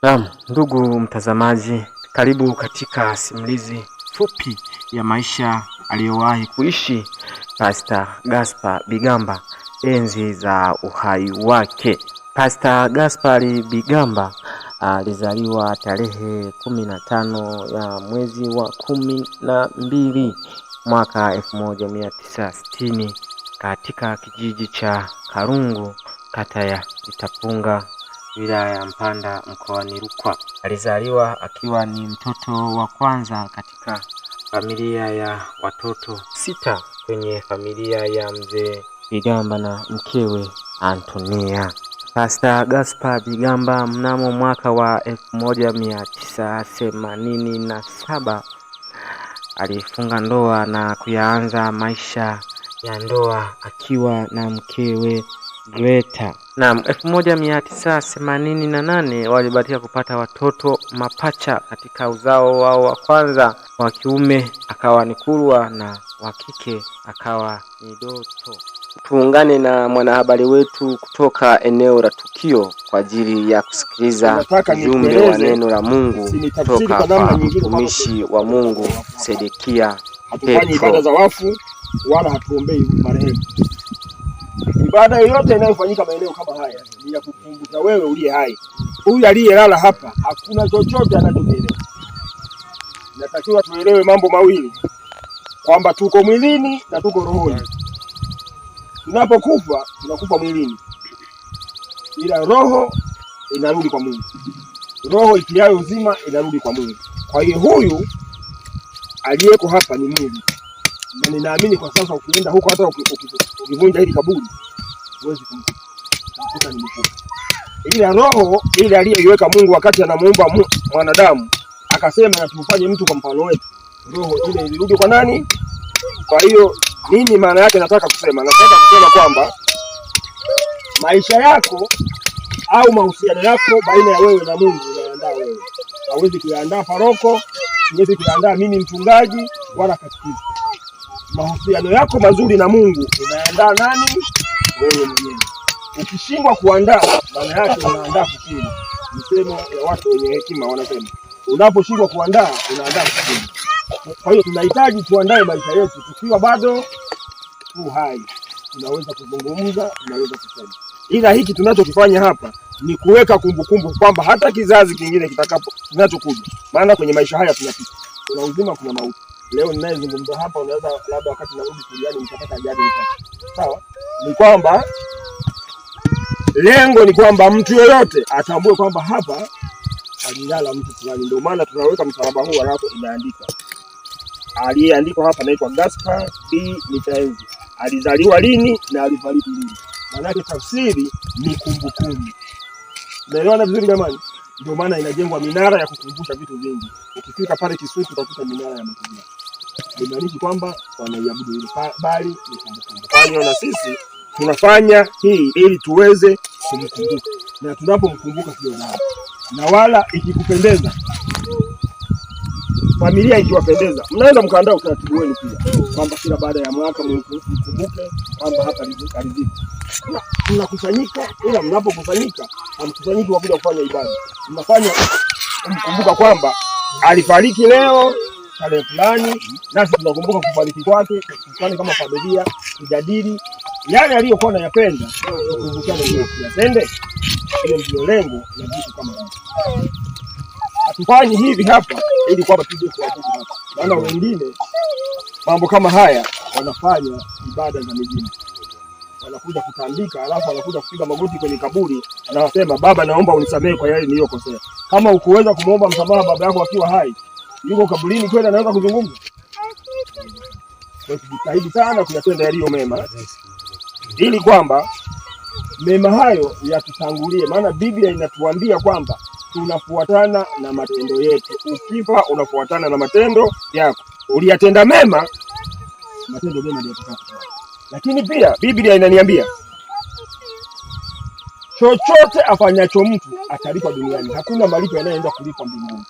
Naam, ndugu mtazamaji, karibu katika simulizi fupi ya maisha aliyowahi kuishi Pastor Gaspar Bigamba enzi za uhai wake. Pastor Gaspar Bigamba alizaliwa tarehe 15 ya mwezi wa 12 mwaka 1960 katika kijiji cha Karungu, kata ya Itapunga, wilaya ya Mpanda, mkoani Rukwa. Alizaliwa akiwa ni mtoto wa kwanza katika familia ya watoto 6 kwenye familia ya mzee Bigamba na mkewe Antonia. Pastor Gaspar Bigamba mnamo mwaka wa 1987 alifunga ndoa na kuyaanza maisha ya ndoa akiwa na mkewe Greta. Naam, 1988 walibahatika kupata watoto mapacha katika uzao wao wa kwanza, wa kiume akawa ni Kulwa na wa kike akawa ni Doto. Tuungane na mwanahabari wetu kutoka eneo la tukio kwa ajili ya kusikiliza Nataka ujumbe wa nikueleze, neno la Mungu si ni tafsiri kutoka kwa namna kwa nyingine kwamba mtumishi wa Mungu Sedekia hatufanyi Petro. ibada za wafu wala hatuombei marehemu. Ibada yoyote inayofanyika maeneo kama haya ni ya kukumbuka wewe uliye hai. Huyu aliyelala hapa hakuna chochote anachokielewa. Natakiwa tuelewe mambo mawili, kwamba tuko mwilini na tuko rohoni. Tunapokufa tunakufa mwilini, ila roho inarudi kwa Mungu. Roho itiayo uzima inarudi kwa Mungu. Kwa hiyo huyu aliyeko hapa ni mwili, na ninaamini kwa sasa ukienda huko hata ukivunja hili kaburi huwezi kumkuta ni mfupa, ila roho ile aliyoiweka Mungu wakati anamuumba mwanadamu akasema na tumfanye mtu kwa mfano wetu, roho ile ilirudi kwa nani? Kwa hiyo nini maana yake? Nataka kusema kwamba maisha yako au mahusiano yako baina ya wewe na Mungu unayaandaa wewe. Hauwezi kuyaandaa paroko, huwezi kuyaandaa mimi mchungaji wala katekista. Mahusiano yako mazuri na Mungu unayaandaa nani? Wewe mwenyewe. Ukishindwa kuandaa, maana yake unaandaa kufuru. Msemo ya watu wenye hekima wanasema, unaposhindwa kuandaa unaandaa kufuru. Kwa hiyo tunahitaji tuandae maisha yetu tukiwa bado tu hai, tunaweza kuzungumza, tunaweza kusema, ila hiki tunachokifanya hapa ni kuweka kumbukumbu kwamba hata kizazi kingine kitakapo kinachokuja, maana kwenye maisha haya tunapita, kuna uzima, kuna mauti. Leo ninayezungumza hapa, unaweza labda wakati narudi Tuliani nitapata ajali nitapata. Sawa, ni kwamba lengo ni kwamba mtu yoyote atambue kwamba hapa alilala mtu fulani. Ndio maana tunaweka msalaba huu, alafu imeandikwa aliyeandikwa hapa anaitwa Gaspar B Nitaenzi, alizaliwa lini na alifariki lini. Maanake tafsiri ni kumbukumbu. Naelewana vizuri jamani? Ndio maana inajengwa minara ya kukumbusha vitu vingi. Ukifika pale Kisutu utakuta minara ya Matumizi. Haimaanishi kwamba wanaiabudu ile, bali ni kumbukumbu. Kwa hiyo na sisi tunafanya hii ili tuweze kumkumbuka, na tunapomkumbuka sio dhambi, na wala ikikupendeza, familia ikiwapendeza, mnaweza mkaandaa utaratibu wenu pia kwamba kila baada ya mwaka mkumbuke kwamba hapa alizikwa. Mnakusanyika, ila mnapokusanyika hamkusanyiki kwa kuja kufanya ibada, mnafanya kumkumbuka kwamba alifariki leo tarehe fulani, nasi tunakumbuka kufariki kwake, tukutane kama familia tujadili yale aliyokuwa anayapenda, tukumbukane pia tuyatende. Hiyo ndio lengo la vitu kama hivi. Hatufanyi hivi hapa ili kwamba tuje kuabudu hapa, maana wengine mambo kama haya wanafanya ibada za mizimu, wanakuja kutandika, alafu wanakuja kupiga magoti kwenye kaburi, anasema Baba, naomba unisamehe kwa yale niliyokosea. Kama ukuweza kumuomba msamaha baba yako akiwa hai, yuko kaburini kweli anaweza kuzungumza? Kwa hiyo tujitahidi sana kuyatenda yaliyo mema, ili kwamba mema hayo yatutangulie, maana Biblia inatuambia kwamba tunafuatana na matendo yetu. Ukifa unafuatana na matendo yako. Uliyatenda mema, matendo mema ndio yatakayokufuata. Lakini pia Biblia inaniambia chochote afanyacho mtu atalipwa duniani, hakuna malipo yanayoenda kulipwa mbinguni.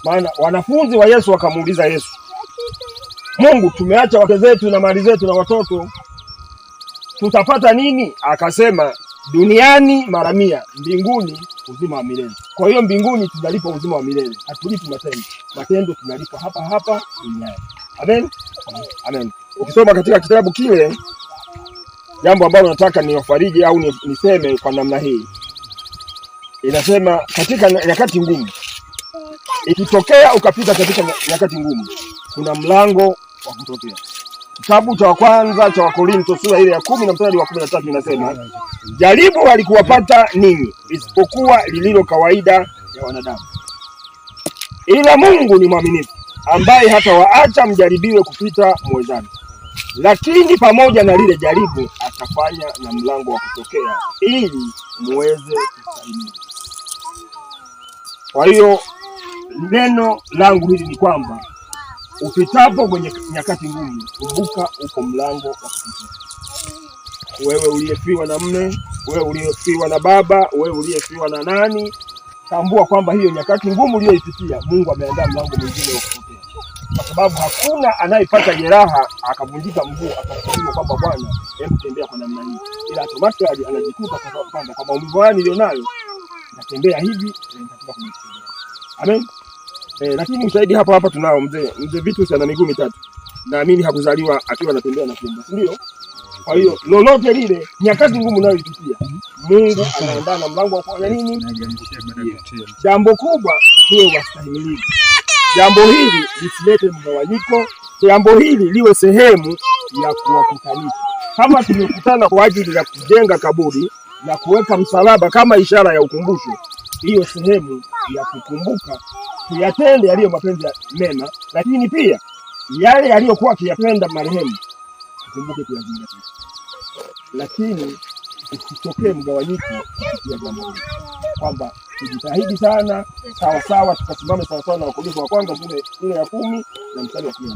Maana wanafunzi wa Yesu wakamuuliza Yesu, Mungu, tumeacha wake zetu na mali zetu na watoto, tutapata nini? Akasema duniani mara 100, mbinguni Uzima wa milele. Kwa hiyo mbinguni tunalipwa uzima wa milele, hatulipi matendo. Matendo tunalipwa hapa hapa duniani. Amen, amen. Ukisoma katika kitabu kile, jambo ambalo nataka niwafariji au niseme kwa namna hii, inasema katika nyakati ngumu, ikitokea ukapita katika nyakati ngumu, kuna mlango wa kutokea. Kitabu cha kwanza cha Wakorinto sura ile ya 10 na mstari wa 13 inasema, jaribu halikuwapata ninyi isipokuwa lililo kawaida ya wanadamu, ila Mungu ni mwaminifu, ambaye hatawaacha mjaribiwe kupita muwezavyo, lakini pamoja na lile jaribu atafanya na mlango wa kutokea, ili muweze kustahimili. Kwa hiyo neno langu hili ni kwamba upitapo kwenye nyakati ngumu, kumbuka uko mlango wa kutokea. Wewe uliyefiwa na mme, wewe uliyefiwa na baba, wewe uliyefiwa na nani, tambua kwamba hiyo nyakati ngumu uliyoipitia, Mungu ameandaa mlango mwingine wa kutokea, kwa sababu hakuna anayepata jeraha akavunjika mguu akafikiri kwamba bwana, hebu tembea kwa namna hii, ila automatically anajikuta kwamba kwa maumivu haya nilionayo natembea hivi na nitafika kwenye kutembea. Amen. Lakini ushahidi hapa hapa tunao mzee Vitus ana miguu mitatu. Naamini hakuzaliwa akiwa anatembea na fimbo, si ndio? Kwa hiyo lolote lile, nyakati ngumu unayoipitia, Mungu anaandaa na mlango wa kufanya nini? Jambo kubwa, tuwe wastahimilivu. Jambo hili lisilete mgawanyiko, jambo hili liwe sehemu ya kuwakutanisha. Kama tumekutana kwa ajili ya kujenga kaburi na kuweka msalaba kama ishara ya ukumbusho, hiyo sehemu ya kukumbuka tuyatende yaliyo mapenzi mema, lakini pia yale yaliyokuwa akiyapenda marehemu tukumbuke kuyazingatia, lakini usitokee mgawanyiko kupitia jambo hili, kwamba tujitahidi sana sawa sawa, tukasimame sawa sawa na Wakorintho wa kwanza sura ya 10 na mstari wa 13.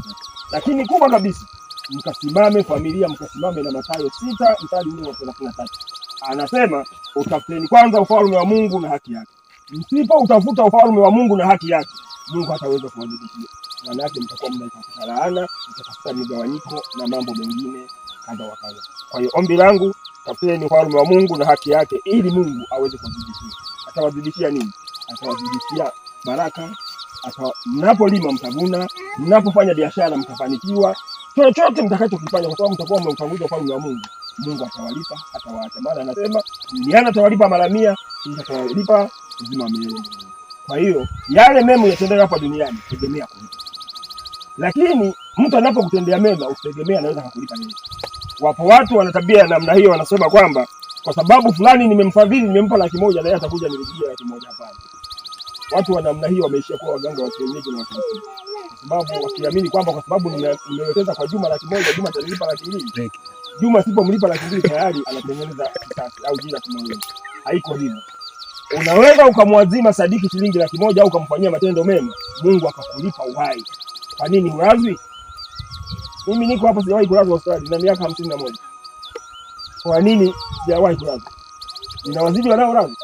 Lakini kubwa kabisa, mkasimame familia, mkasimame na Mathayo 6 mstari ule wa 33. Anasema utafuteni kwanza ufalme wa Mungu na haki yake. Msipo utafuta ufalme wa Mungu na haki yake, Mungu hataweza kuwadhibiti. Maana yake mtakuwa mnaitafuta laana, mtatafuta migawanyiko na mambo mengine kadha wa kadha. Kwa hiyo ombi langu, tafuteni ufalme wa Mungu na haki yake, ili Mungu aweze kuwadhibiti. Atawadhibitishia nini? Atawadhibitishia baraka. Mnapolima mtavuna, mnapofanya biashara mtafanikiwa, chochote mtakachokifanya, kwa sababu mtakuwa mmeutanguliza ufalme wa Mungu. Mungu atawalipa, atawaacha. Maana anasema duniani atawalipa mara 100, atawalipa uzima wa milele. Kwa hiyo yale mema yatendeka hapa duniani, tegemea kulipa. Lakini mtu anapokutendea mema, usitegemee anaweza kukulipa nini. Wapo watu wana tabia ya namna hiyo, wanasema kwamba kwa sababu fulani nimemfadhili, nimempa 100,000, na yeye atakuja nirudishie 100,000. Hapana. Watu wa namna hiyo wameishia kuwa waganga wa kienyeji na washirikina, kwa sababu wakiamini kwamba kwa sababu nimewekeza kwa Juma 100,000, Juma atanilipa 200,000. Juma sipomlipa 200,000 tayari anatengeneza kisasi au jina kumwona. Haiko hivyo. Unaweza ukamwazima Sadiki shilingi 100,000 au ukamfanyia matendo mema, Mungu akakulipa uhai. Kwa nini hulazwi? Mimi niko hapa sijawahi kulazwa hospitali na miaka 51. Kwa nini sijawahi kulazwa? Ninawazidi wanaolazwa?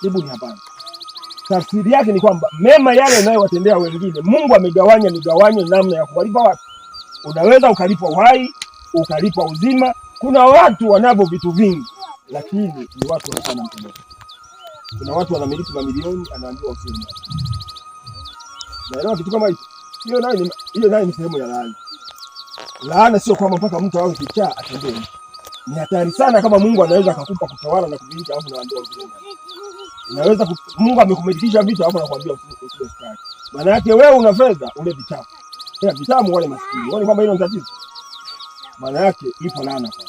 Jibu ni hapana. Tafsiri yake ni kwamba mema yale unayowatendea wengine, Mungu amegawanya migawanyo namna ya kuwalipa watu. Unaweza ukalipwa uhai, ukalipwa uzima. Kuna watu wanavyo vitu vingi, lakini ni watu wanafanya mtendo. Kuna watu wanamiliki mamilioni, anaambiwa usiwe. Naelewa kitu kama hicho. Hiyo nayo ni sehemu ya laana. Laana sio kwamba mpaka mtu awe kichaa atembee. Ni hatari sana kama Mungu anaweza akakupa kutawala na kumiliki alafu anakuambia usiwe. Unaweza Mungu amekumilikisha vitu alafu anakuambia usiwe sukari. Maana yake wewe una fedha ule vitamu. Tena vitamu wale maskini. Unaona kwamba hilo ni tatizo? Maana yake ipo laana kwa.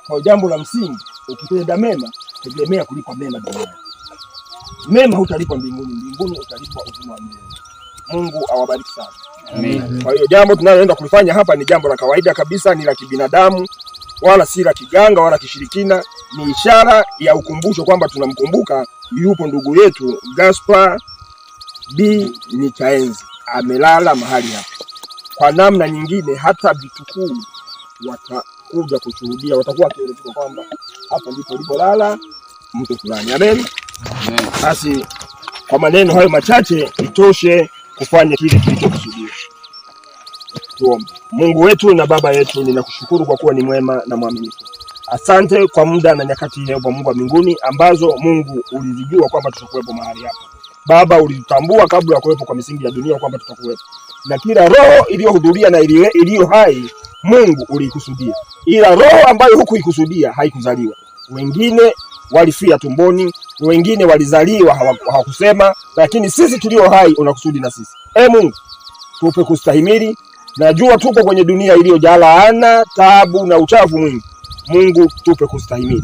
Kwa jambo la msingi, ukitenda mema, tegemea kulipwa mema duniani. Mema hutalipwa mbinguni, mbinguni utalipwa uzima wa milele. Mungu awabariki sana. Amen. Kwa hiyo jambo tunaloenda kulifanya hapa ni jambo la kawaida kabisa, ni la kibinadamu, wala si la kiganga wala kishirikina. Ni ishara ya ukumbusho kwamba tunamkumbuka yupo ndugu yetu Gaspar B Nichaenzi, amelala mahali hapa. Kwa namna nyingine, hata vitukuu watakuja kushuhudia, watakuwa wakielezwa kwamba hapa ndipo alipolala mtu fulani. Amen. Basi kwa maneno hayo machache itoshe kufanya kile kilichokusudiwa. Tuombe. Mungu wetu na Baba yetu, ninakushukuru kwa kuwa ni mwema na mwaminifu. Asante kwa muda na nyakati hii, Mungu wa mbinguni, ambazo Mungu ulizijua kwamba tutakuwepo mahali hapa. Baba, ulitutambua kabla ya kuwepo kwa misingi ya dunia kwamba tutakuwepo, na kila roho iliyohudhuria na iliyo hai Mungu uliikusudia, ila roho ambayo hukuikusudia haikuzaliwa. Wengine walifia tumboni, wengine walizaliwa hawakusema, lakini sisi tulio hai unakusudi na sisi. E Mungu, tupe kustahimili. Najua tuko kwenye dunia iliyojaa laana, taabu na uchafu mwingi. Mungu, tupe kustahimili,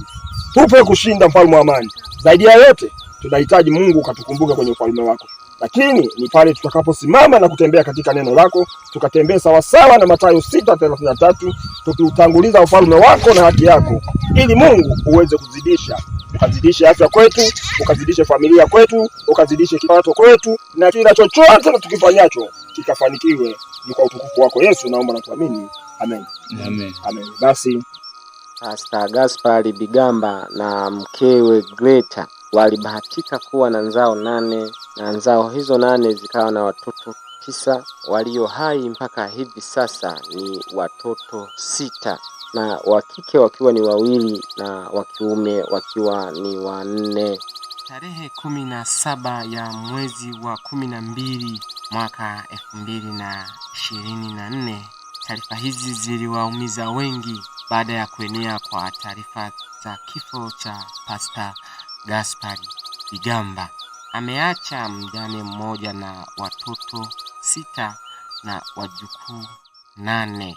tupe kushinda, mfalme wa amani. Zaidi ya yote tunahitaji Mungu ukatukumbuke kwenye ufalme wako, lakini ni pale tutakaposimama na kutembea katika neno lako, tukatembee sawasawa na Mathayo 6:33, tukiutanguliza ufalme wako na haki yako, ili Mungu uweze kuzidisha, ukazidishe afya kwetu, ukazidishe familia kwetu, ukazidishe kipato kwetu, na kila chochote na tukifanyacho kikafanikiwe. Ni kwa utukufu wako Yesu naomba na kuamini, amen. Amen. Amen. Basi Pastor Gaspari Bigamba na mkewe Greta walibahatika kuwa na nzao 8 na nzao hizo 8 zikawa na watoto 9. Walio hai mpaka hivi sasa ni watoto 6, na wa kike wakiwa ni 2 na wa kiume wakiwa ni 4. Tarehe 17 ya mwezi wa 12 mwaka 2024, taarifa hizi ziliwaumiza wengi baada ya kuenea kwa taarifa za kifo cha Pastor Gaspari Bigamba. Ameacha mjane mmoja na watoto 6 na wajukuu 8.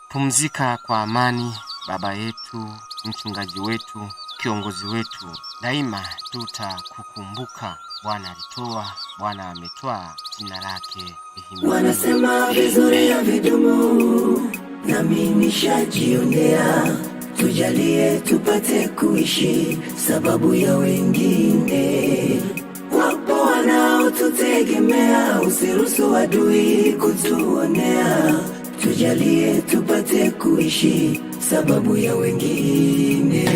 Pumzika kwa amani baba yetu, mchungaji wetu, kiongozi wetu, daima tutakukumbuka. Bwana alitoa, Bwana ametwaa, jina lake lihimidiwe. Wanasema vizuri ya vidumu, nami nishajionea. Tujalie tupate kuishi sababu ya wengine. Wapo wanaotutegemea, usiruhusu adui kutuonea. Tujalie tupate kuishi sababu ya wengine.